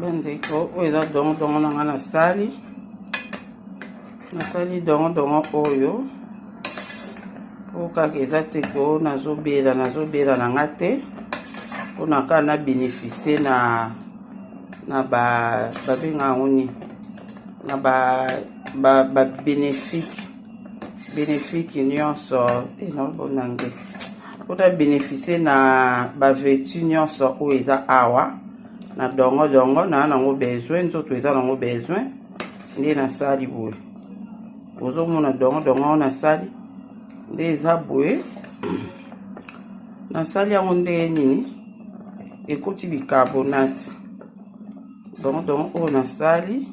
Bandeko, oyo eza dongo dongo na nga nasali. Nasali dongo dongo oyo po kaka eza te ko nazobela nazobela na nga te mpona kaka na beneficie na na ba babenga yango nini na ba ba, ba benefique benefique nyonso te eh, naoloba na anglais mpona beneficie na ba vertu nyonso oyo eza awa na dongo dongo na nango besoin nzoto eza nango besoin nde nasali boye ozomona dongo dongo oyo nasali nde eza boye nasali yango ndenge nini ekoti bicarbonate dongo dongo oyo nasali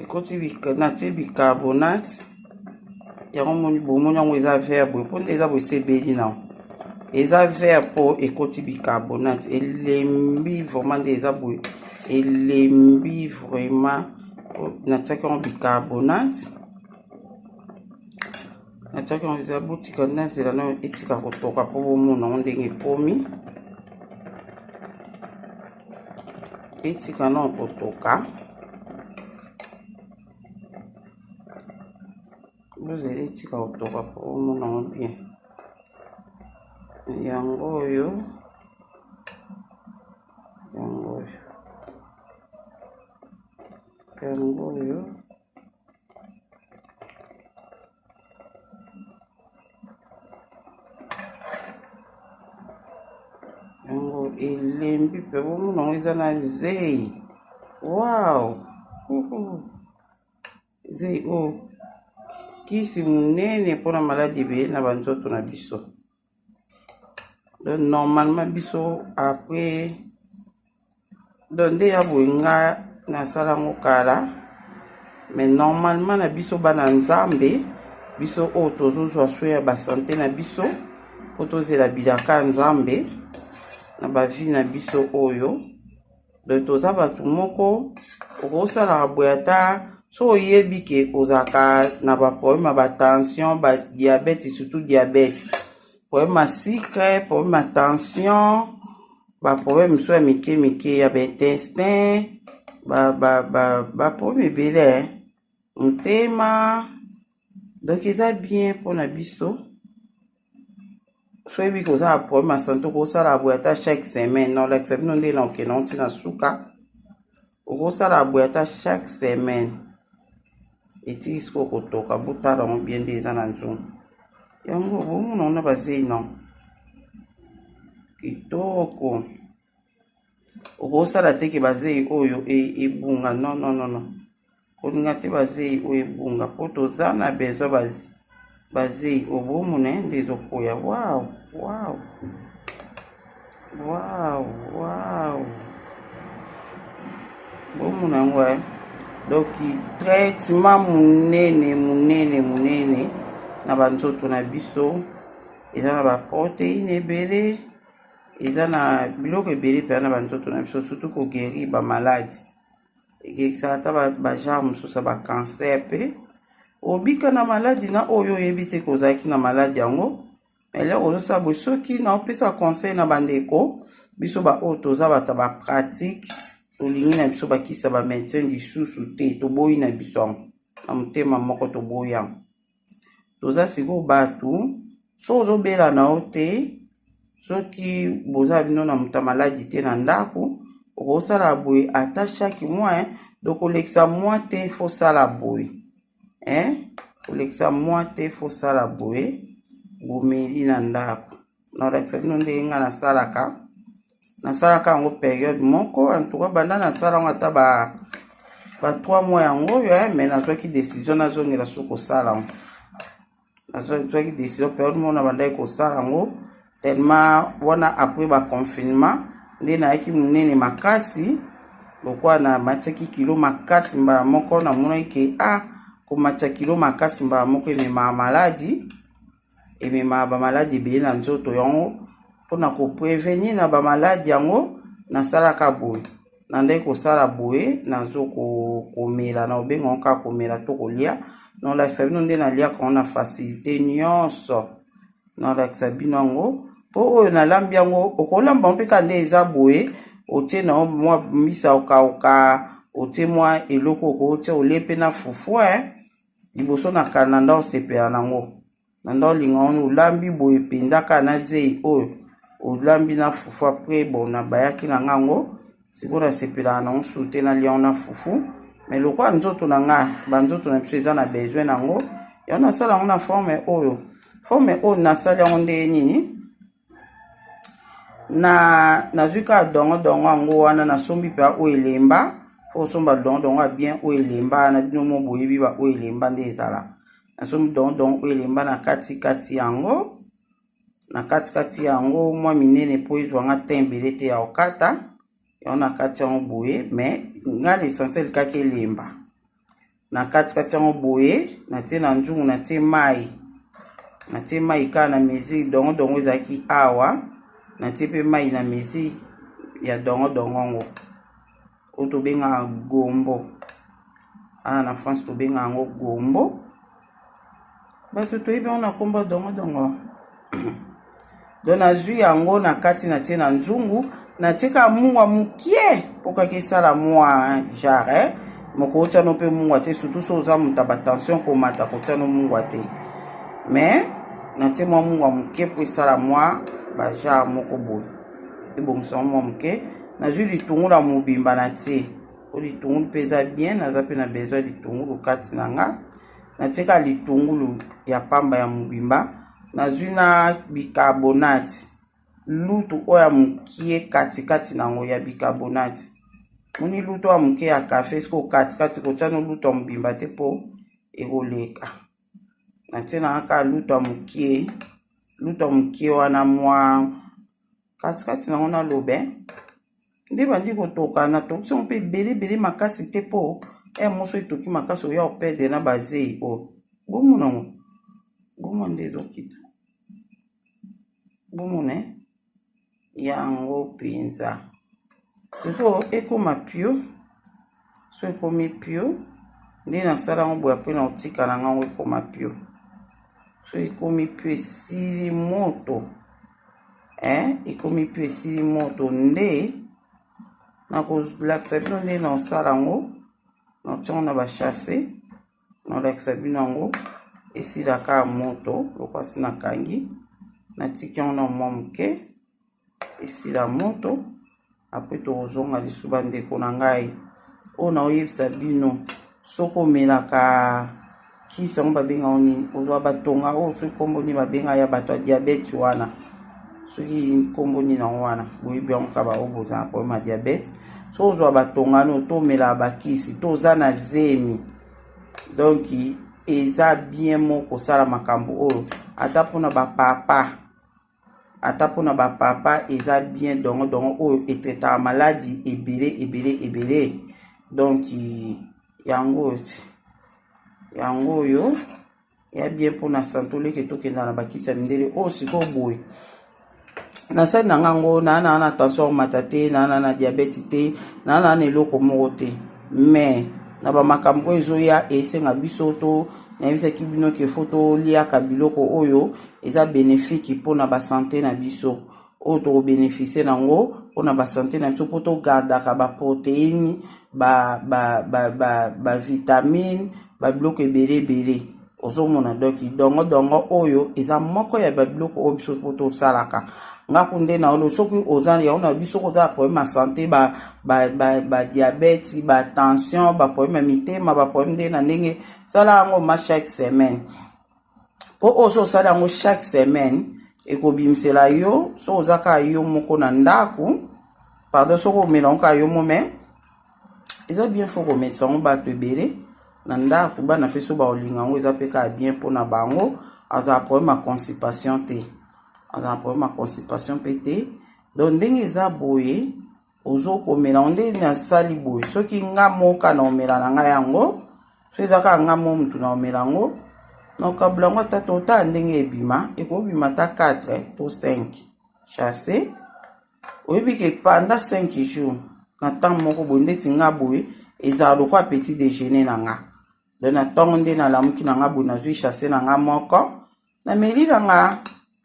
ekoti natie bicarbonate yango moni bomoni yango eza vert boye mpo nde eza boye esebeli nao eza vert mpo ekoti bicarbonate elembi vraiment nde eza boye elembi vraiment natiaki yango bicarbonate natiaki yango eza botika nazela nayo etika kotoka mpo bomona yango ndenge ekomi etika nao kotoka bozela etika kotoka mpo omona yango bien yango oyo yango oyo yango oyo yango elembi mpe bomona yango eza na zei wow zei oyo kisi monene mpona maladi ebele na banzoto na biso donc normalement biso après donc nde ya boye nga nasala yango kala mais normalement na biso bana nzambe biso oyo tozozwa soin ya basante na biso mpo tozela bilaka ya nzambe na bavie na biso oyo Donc toza bato moko okosalaka boye ata so oyebi ke ozalaka na ba problème ya ba tension ba diabète surtout diabète problème ya sucre problème ya tension ba problème mosusu ya mike mike ya ba intestin ba ba ba ba problème ebele motema donc eza bien mpona biso soki oyebi koza na problème ya sante okosala boye ata chaque semaine na olakisa bino nde na okende ngo ntina suka okosala boye ata chaque semaine etiki sikoyo kotoka botala yango bien nde eza na nzungu yango bomona ngo na bazei na kitoko okosala te ke bazei oyo ebunga non non non non kolinga te bazei oyo ebunga mpo toza na besoin bazei oyo bomona nde ezokoya wow wow wow wow bomona yango eh? donc traitement monene monene monene na banzoto na biso eza na baproteine ebele eza na biloko ebele mpenza na banzoto na biso surtout koguérir bamaladi ekekisaka ata bagenre mosusu ya bacancer mpe obika na maladi na oyo oyebi te kozalaki na maladi yango eloko ozosala boye soki naopesa conseil na bandeko biso baoyo toza bato ya bapratique tolingi na biso bakisa bamédecin lisusu te toboyi na biso yango na motema moko toboyi yango toza sikoyo bato soki ozobela na yo te soki boza bino na moto ya maladi te na ndako okosala boye ata chaque mois donc kolekisa mois te fosala boye eh? Kolekisa mwa te fosala boye bomeli na ndako nalakisa bino ndenge ngai nasalaka nasalaka yango periode moko antuka banda nasala yango ata ba ba 3 mois yango oyo eh, mais nazwaki décision nazongela soki kosala yango nazwaki décision periode moko nabandaki kosala yango tellement wana après ba confinement nde nayaki monene makasi lokola namatiaki kilo makasi mbala moko namonaki ke ah komatisa kilo makasi mbala moko ememaka maladi ememaka bamaladi ebele na nzoto yango mpona koprevenir na bamaladi yango nasalaka boye nandaki kosala boye nazo komela na obenga yango kaka komela to kolia nolakisa bino nde naliaka yango na facilité nyonso nalakisa bino yango mpo oyo nalambi yango okolamba mpe kaka nde eza boye Otie na yo mwa mbisa okauka, otie mwa eloko okotia, olie mpe na fufu eh. Liboso na kala na nda osepela nango. Na nda olinga wana olambi boye mpenza kaka na zei oyo olambi na fufu après bon na bayaki na nga yango sikoyo nasepelaka nango susu te nalia yango na fufu mais lokola nzoto na nga banzoto na biso eza na besoin na yango yango nasala yango na forme oyo forme oyo nasali yango ndenge nini na nazwi kaka dongo dongo yango wana nasombi mpe oyo elemba fo osomba dongo dongo ya bien oyo elemba na bino mo boyebi ba oyo elemba nde ezala nasombi dongo dongo oyo elemba na kati kati yango na kati kati yango mwa minene mpo ezwa nga temps ebele te ya kokata yango na kati yango boye mais nga l'essentiel kaka elemba na kati kati yango boye natie na nzungu natie mai natie mai kaka na mesure dongo dongo ezalaki awa natie mpe mai na mesure ya dongo dongo yango oyo tobengaka gombo awa na France tobengaka yango gombo bato toyebi yango na nkombo dongo dongo donc nazwi yango na kati natie na nzungu natie kaka mungwa mokie mpo kaka esala mwa genre eh? moko otya no mpe mungwa te surtout so oza moto ya batension komata kotya no mungwa te mais natie mwa mungwa moke mpo esala mwa bagenre moko boye ebongisa yango mwa moke nazwi litungulu ya mobimba natie mpo litungulu mpe eza bien naza mpe na besoin litungulu kati na nga Natie kaka litungulu ya pamba ya mobimba, nazwi na bicarbonate, lutu oyo ya mokie kati kati na yango ya bicarbonate. Moni lutu oyo ya moke ya cafe sikoyo kati kati kotia no lutu ya mobimba te mpo ekoleka. Natie na nga kaka lutu ya mokie, lutu ya mokie wana mwa kati kati na yango naloba eh. Nde ebandi kotoka na tokisi yango mpe ebele ebele makasi te mpo heure moko soki etoki makasi oya operdre na bazeyi oyo bomona yango bomona nde ezokita bomona eh? Yango mpenza sikoyo ekoma pio so ekomi pio nde nasala yango boye apres na kotika na ngango ekoma pio so ekomi pio esili moto eh, ekomi mpe esili moto nde nakolakisa bino nde naosala yango naotia yango na bachasse naolakisa bino yango esila kaka moto lokola si nakangi natiki yango na mwa moke esila moto Apres tokozonga lisusu bandeko na ngai. Oyo naoyebisa bino soki omelaka kisi yango babenga yango nini ozwa batonga oyo soki nkombo nini babenga ya bato ya diabete wana soki nkombo nini yango wana boyebi yango kaka baoyo boza na problème ya diabete soki ozwa batonga no to omelaka bakisi to oza na zemi donc eza bien moko kosala makambo oyo ata mpona bapapa Ata pona ba papa eza bien dongo dongo oyo etraitaka maladi ebele ebele ebele donc yango oyo ti yango oyo ya bien mpona sante oleke tokenda na bakisi ya mindele oyo sikoyo boye nasali na nga yango naa naa na tension omata te naa naa na diabete te naa naa na eloko moko te mais na bamakambo oyo ezoya esenga biso to nayebisaki bino ke fo toliaka biloko oyo eza benefique mpona ba sante na biso oyo toko beneficie nango mpona ba sante na biso mpo togardaka ba proteine ba, ba, ba, ba, ba vitamine ba biloko ebele ebele ozomona donc dongo dongo oyo eza moko ya babiloko oyo biso mpo tosalaka nga kunde na olo soki oza yango na biso soki oza na problème ya sante ba ba ba, ba diabète ba tension ba problème ya mitema ba problème nde na ndenge sala yango ma chaque semaine Po oyo soki osali yango chaque semaine ekobimisela yo soki oza kaka yo moko na ndako pardon soki omela yango kaka yo mo mais eza bien fo komelisa yango bato ebele na ndako bana mpe so bakolinga yango eza mpe kaka bien mpona bango azala problème ya constipation te azala problème ya constipation mpe te donc ndenge eza boye ozokomela yango nde nasali boye soki nga moka na omela na ngai yango soki eza kaka nga mo mutu na omela yango nakokabula yango ata totala ndenge ebima ekobima ata 4 to 5 chasse oyebi ke pendant 5 jours na ntango moko boye ndeti nga boye ezala lokola petit déjeuner na nga donc na ntongo nde nalamuki na nga boye nazwi chasse na nga moko nameli na nga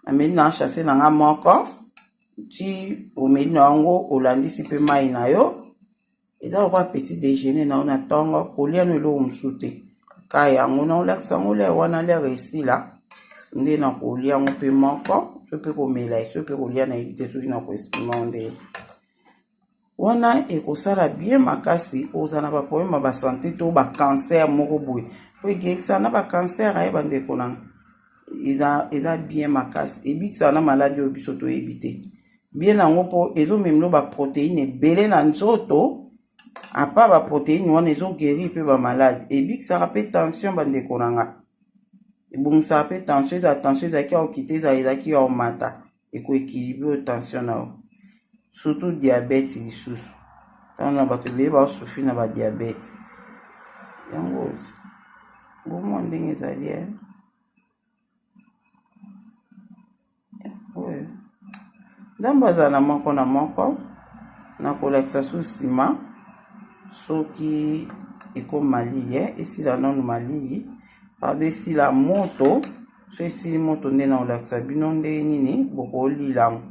nameli na chasse na nga moko. Ti omeli na yango, olandisi mpe mai na yo. Eza lokola petit déjeuner na yo na ntongo, kolia no eloko mosusu te. Ka yango na olakisa yango lere wana, lere esila nde na kolia yango mpe moko, so mpe komela, so mpe kolia, nayebi te soki na koestima yango nde wana ekosala bien makasi. Oza na baproblème ya basanté to bacancer moko boye, mpo ekekisaka na bacancer. Aye bandeko nanga, eza bien makasi, ebikisaka na maladi oyo biso toyebi te bien yango, mpo ezomemela baprotéine ebele na nzoto. À part baprotéine wana, ezoguérir mpe bamaladi, ebikisaka mpe tension. Bandeko na nga, ebongisaka mpe tension. Ezala tension ezalaki ya kokita, ezala ezalaki ya komata, ekoéquilibrer oyo tension na yo, surtout diabète. Lisusu, ntango na bato ebele baosouffrir na badiabète, yango bomwa ndenge ezali. Oyo Nzambe azala na moko na moko. Na kolakisa su nsima soki ekomi malili. Esila nanu malili, pardon, esila moto. So esili moto nde na kolakisa bino ndenge nini bokolila yango.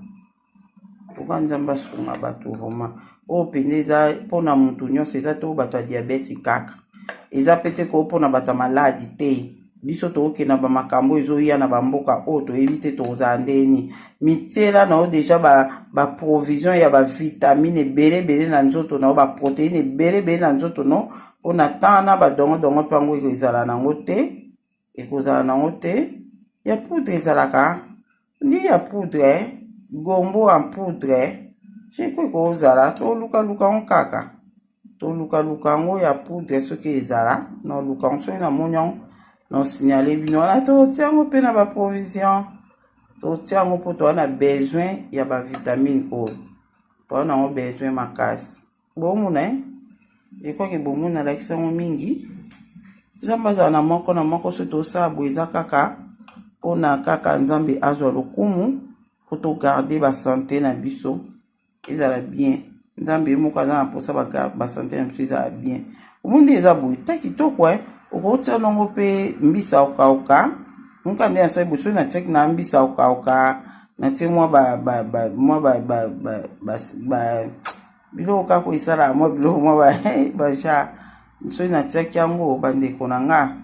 Toka Nzambe asunga bato vraiment. Oyo mpenza eza mpona motu nyonso, eza te oyo bato ya diabète kaka, eza pe te ko mpona bato ya maladi te. Biso tokokenda bamakambo ezoya na bamboka oyo toyebi te tokozala ndeni. Mitiela na yo déjà baprovision ya bavitamine ebele ebele na nzoto na yo, baprotéine ebele ebele na nzoto no, mpona temps na badongodongo mpe yango ekozala nango te, ekozala nango te. Ya poudre ezalaka ndi ya poudre, gombo en poudre siko ekozala. Tolukaluka yango kaka, tolukaluka yango ya poudre soki ezala, na oluka yango. Soki namoni yango, na osignaler bino wana. Totia yango mpe na baprovision, totia yango mpo toza na besoin ya bavitamine oyo, toza nango besoin makasi. Bomona ekoki, bomona alakisi yango mingi. Nzambe azala na moko na moko. Soki tosala boye, eza kaka mpona kaka Nzambe azwa lokumu, mpo togarder basanté na biso ezala bien. Nzambe ye moko aza na mposa basanté na biso ezala bien. Omoni nde eza boye ta kitoko. Okotia nango mpe mbisa okauka nka nde nasali boye. Soki natiaki na mbisa okauka, natie mwa mwa ba biloko kaka esalaka mwa biloko mwa baja. Soki natiaki yango, bandeko na nga,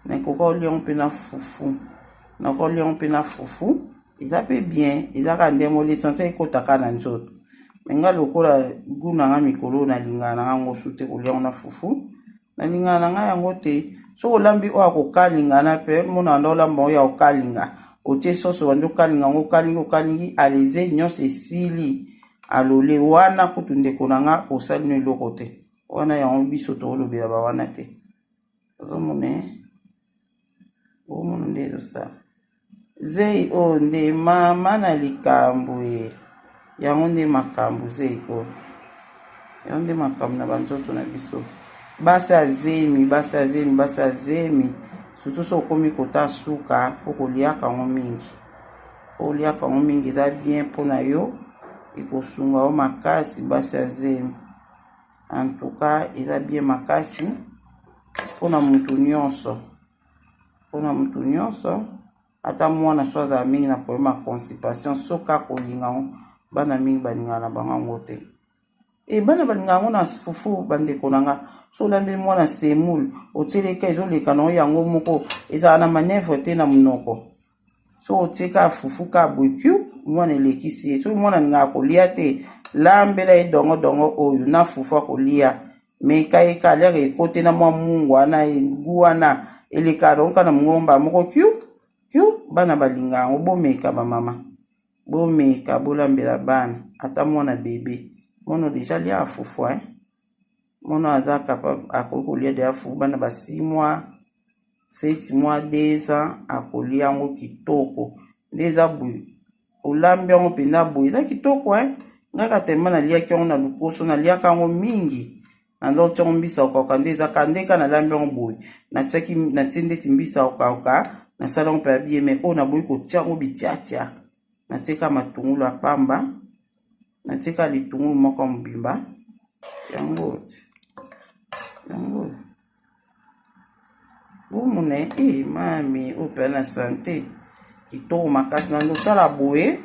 nakoka olia yango mpe na fufu, nakoka olia yango mpe na fufu, eza mpe bien. Eza kaka ndenge mo l'essentiel ekotaka na nzoto. Mais nga, lokola gu na nga mikolo oyo, nalingaka na nga yango su te kolia yango na fufu, nalingaka na ngai yango te. Soki olambi oyo akokalinga na pe mona nda olamba oyo ya kokalinga, otie soso, bandi okalinga yango, okalingi, okalingi, aleze nyonso esili alole wana. Kutu ndeko na nga, osali no eloko te wana. Yango biso toolobela bawana te. Ozomona, omona nde ezosala zei oyo nde mama na likambo ye. Yango nde makambo, zei oyo, yango nde makambo na banzoto na biso. Basi azemi, basi azemi, basi azemi, surtout so okomi kota suka, faut koliaka yango mingi, faut koliaka yango mingi. Eza bien mpona yo, ekosunga yo makasi. Basi azemi, en tout cas eza bien makasi mpona motu nyonso, mpona motu nyonso, ata mwana so azala mingi na problème ya constipation, soki akolinga yango. Bana mingi balingaka na bango yango te. E bana balingaka yango na fufu. Bandeko na nga, so olandeli mwana semoule, otieleka, ezoleka na oyo yango moko, ezala na manœuvre te na monoko. So otie kaka fufu kaka boye, kiu, mwana elekisi ye. Soki mwana alingaka kolia te, lambela ye dongodongo oyo na fufu, akolia. Meka ye ka lere ekote na mwa mungu wana, gu wana elekaka donka na mongomba moko, kiu kiu. Bana balinga yango. Bomeka, bamama, bomeka, bolambela bana, ata mwana bébé. Mwana déjà aliaka fufu, eh? Mwana aza capable, akoki kolia deya fufu. Bana ba 6 mois, 7 mois, 2 ans, akolia yango kitoko. Nde eza boye, olambi yango mpenza boye, eza kitoko, eh? Ngaka tema naliaki yango na lokoso, naliaka yango mingi na ndo tiango mbisa okauka. Nde ezaka nde ka nalambi yango boye, natiaki, natie ndeti mbisa okauka, nasala yango mpe ya bien. Mais oyo naboyi kotia yango bitiatia, natie kaka matungulu ya pamba, natie kaka litungulu moko ya mobimba. Yango yango bomona e mami oyo mpe na santé kitoko makasi. Na ndosala boye.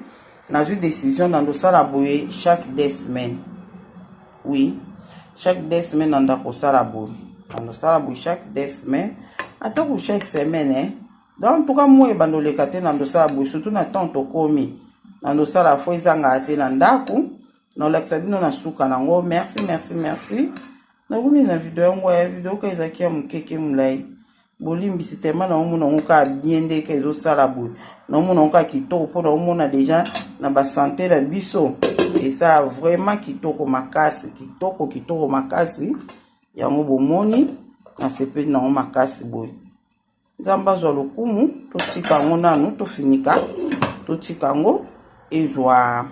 Nazwi décision na ndosala boye chaque 2 semaines. Oui, chaque 2 semaines na nda kosala boye, na ndosala boye chaque 2 semaines, atako chaque semaine, eh? Donc en tout cas moi ebanda oleka te na ndosala boye, surtout na temps tokomi na ndosala, fo ezangaka te na ndako. Naolakisa bino na suka nango. Merci, merci, merci. Nakomi na video yango ya video ka ezalaki ya mokeke molai, bolimbisi. Tema naomona yango kaka bien ndeke ezosala boye, naomona yango kaka kitoko, mpo naomona déjà na basanté na biso esala vraiment kitoko makasi, kitoko, kitoko makasi. Yango bomoni, nasepeli nango makasi boye. Nzambe azwa lokumu. Totika yango nanu, tofinika, totika yango ezwa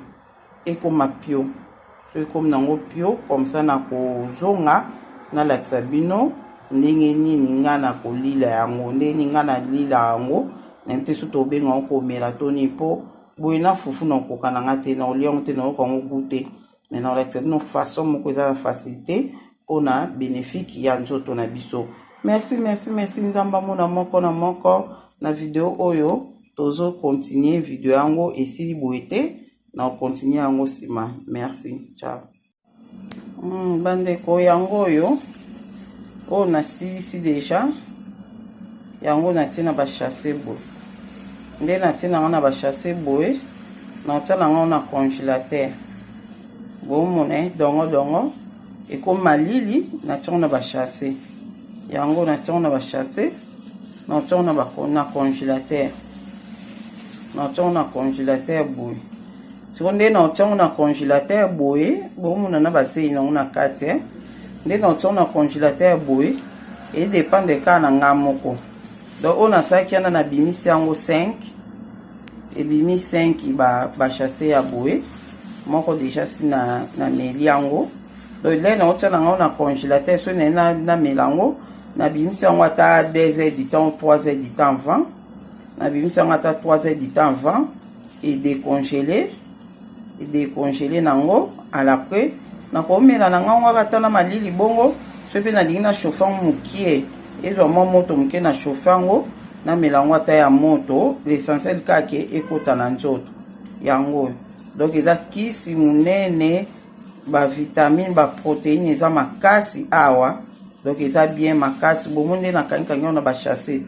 ekoma pio. So ekomi nango pio comme ça, na kozonga nalakisa bino ndenge nini nga na kolila yango, ndenge nini nga nalila yango. Nayebi te so tobenga yango komela to nini, mpo boye na fufu na okoka na nga te, na olia yango te, nayoka yango goût te. Mais naolakisa bino façon moko eza na facilité mpona bénéfique ya nzoto na biso. Merci, merci, merci. Nzambe amona moko na moko na video oyo. Tozocontinue video yango, esili boye te, na ocontinue yango nsima. Merci, ciao. Bandeko, yango oyo, oyo nasilisi déjà yango, natie na basachet boye. Nde natie nango na basachet boye, naotia nango na congélateur. Bomona dongo dongo ekomi malili, natia ngo na basachet yango, natia ngo na basachet, naotia ngo na congélateur, naotia ngo na congélateur boye. Siko nde naotia ngo na congélateur boye, bomona na bazei nango na kati. Nde naotia ngo na congélateur boye, edépendre kaka na nga moko. Donc oyo nasalaki wana, nabimisi yango 5, ebimi 5 basachet ya boye moko déjà si nameli yango. Donc le naotia na yango na congélateur, soki naye namela yango, nabimisi yango ata 2 heures du temps, 3 heures du temps avant, nabimisi yango ata 3 heures du temps avant, edécongelé, edécongelé nango. À l'après nakomela na ngango kaka ata na malili bongo. Soki mpe nalingi na chauffe yango mokie, ezwa mwa moto moke, na chauffe yango, namela yango ata ya moto. L'essentiel kaka ekota na nzoto yango. Donc eza kisi monene, bavitamine, baprotéine eza makasi awa. Donc eza bien makasi. Bomoi nde nakangikangi yango na basachet.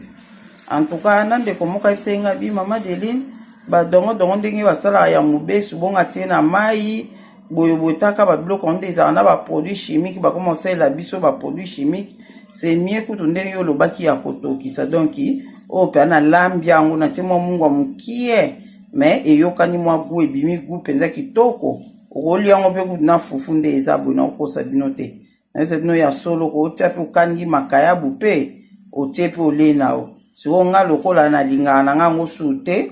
En tout cas na ndeko moko ayebisaki nga bi mama Deline, badongodongo ndenge basalaka ya mobesu bongo, atie na mai boye boye, taka babiloko yango nde ezalaka na baproduit chimique, bakoma kosalela biso baproduit chimique. C'est mieux kutu ndenge oyo olobaki ya kotokisa. Donc oyo mpe nalambi yango, natie mwa mungwa mokie, mais eyokani mwa goût, ebimi goût mpenza kitoko. Okolia yango mpe kutu na fufu. Nde eza boye, nakokosa bino te, nayebisa bino ya solo. Kotia mpe okangi makayabu mpe otie mpe olie na yo. Sikoyo nga lokola nalingaka na nga yango su te,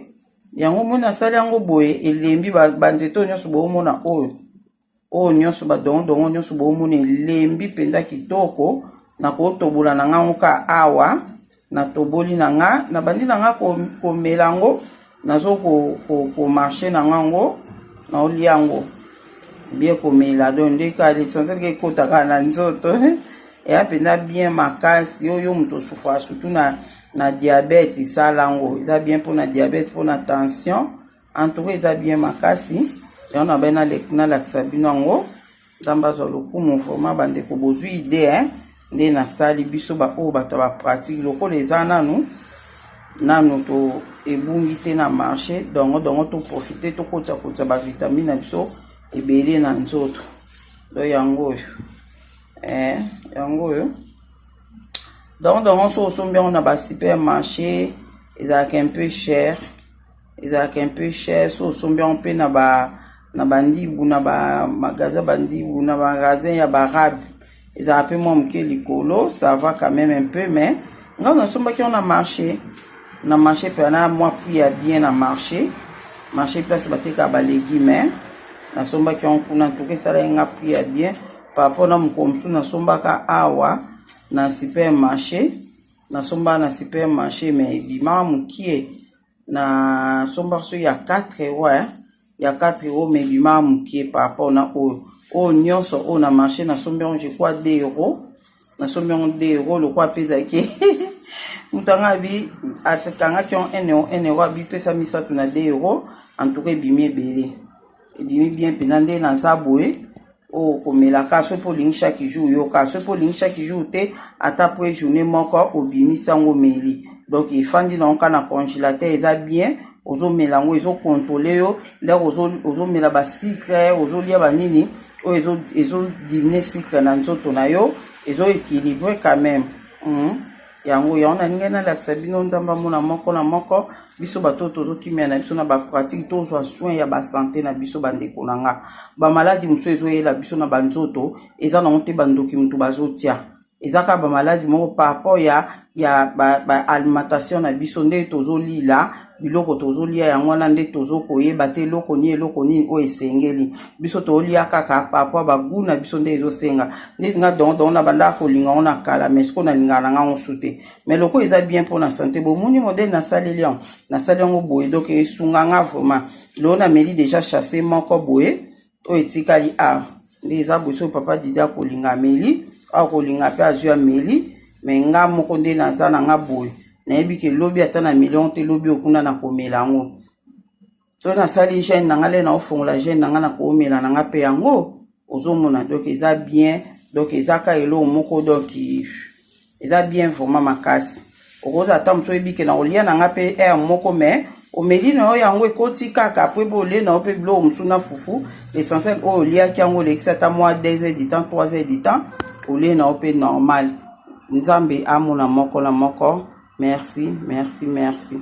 yango moni nasali yango boye. Elembi banzete oyo nyonso boomona, oyo nyonso, badongodongo nyonso boomona, elembi mpenza kitoko. Nakotobola na nga yango ka awa, natoboli na nga, nabandi na nga komela yango, nazo komarcher na nga yango, naolia yango bien, komela. Donc nde ka l'essentiel ke ekota kaka na nzoto, eya mpenza bien makasi. Oyo moto osufaka surtout na diabète, esala yango, eza bien mpona diabète, mpona tension. En tout cas eza bien makasi. Yango na bai nalakisa bino yango. Nzambe azwa lokumu. Vraiment bandeko, bozwi idée, hein? Nde nasali biso baoyo bato ya bapratique, lokola eza nanu nanu to ebungi te na marché dongo dongo, toprofite tokotisa kotisa bavitamine na biso ebele na nzoto. Do yango oyo, yango oyo dongo dongo, so osombi yango na basupermarché, ezalaka un peu cher, ezalaka un peu cher. So osombi yango mpe na bandibu, na bamagasin bandibu, na magasin ya baarabe, ezalaka mpe mwa moke likolo. Ça va quand même un peu, mais ngai nasombaki yango na marché, na marché mpe na mwa prix ya bien na marché, marché place batekaka balégume. Nasombaki yango kuna, ntuka esalaki nga prix ya bien par rapport na mokolo mosusu nasombaka awa na supermarché. Nasombaka na supermarché, mais ebimaka mokie. Nasombaka so ya 4 euro, ya 4 euro, mais ebimaka mokie par rapport na oyo nyonso oyo na marché. Nasombi yango, je crois, 2 euro. Nasombi yango 2 euro. Lokwa mpe ezalaki moto anga abi atikangaki yango 1 euro, 1 euro, abi pesa misato na 2 euro. En tout cas ebimi ebele, ebimi bien mpenza. Nde naza boye, oyo komelaka soki mpo olingi chaque jour, yoka soki mpo olingi chaque jour te, ata po journée moko obimisi yango, omeli. Donc efandi nango kaka na congélateur, eza bien. Ozomela yango, ezocontrôler yo lere ozomela basucre, ozolia banini oyo ezodiminuer sucre na nzoto na yo, ezoéquilibre quand même. Yango nalingai nalakisa bino. Nzambe amona moko na moko biso bato tozokimia na biso na bapratique, tozwa soin ya basanté na biso. Bandeko na nga, bamaladi mosusu ezoyela biso na banzoto, eza nango te bandoki moto bazotia, eza kaka bamaladi moko par rapport ya baalimentation ba na biso, nde tozolila biloko tozolia. Yango wana nde tozokoyeba te eloko nini, eloko nini oyo esengeli biso tozolia, kaka par rapport bagoût na biso nde ezosenga. Ndeti nga donc na bandaka kolinga ngo na kala, mais sikoyo nalingaka na ngango su te. Mais loko eza bien mpona santé. Bomoni modèle nasaleli yango, nasali yango boye, donc esunga nga vraiment. Lelo nameli déjà sachet moko boye, oyo etikali awa nde eza boye. Soki papa Didi akolinga, ameli, akolinga mpe azwi, ameli. Mais nga moko nde naza na nga boye, nayebi ke lobi ata na million te, lobi okunda na komela yango. Soki nasali jeûne na nga, le naofongola jeûne na nga, na koomela na nga mpe yango. Ozomona, donc eza bien. Donc eza ka eloko moko, donc eza bien vraiment makasi. Okozala ata mosu oyebi ke na kolia na nga mpe heure moko, mais omeli na yo yango, ekoti kaka. Apres mpe olie na yo mpe biloko mosusu na fufu. L'essentiel, oyo oliaki yango, olekisi ata mwa 2 heures du temps, 3 heures du temps, olie na yo mpe normal. Nzambe amona moko na moko. Merci, merci, merci.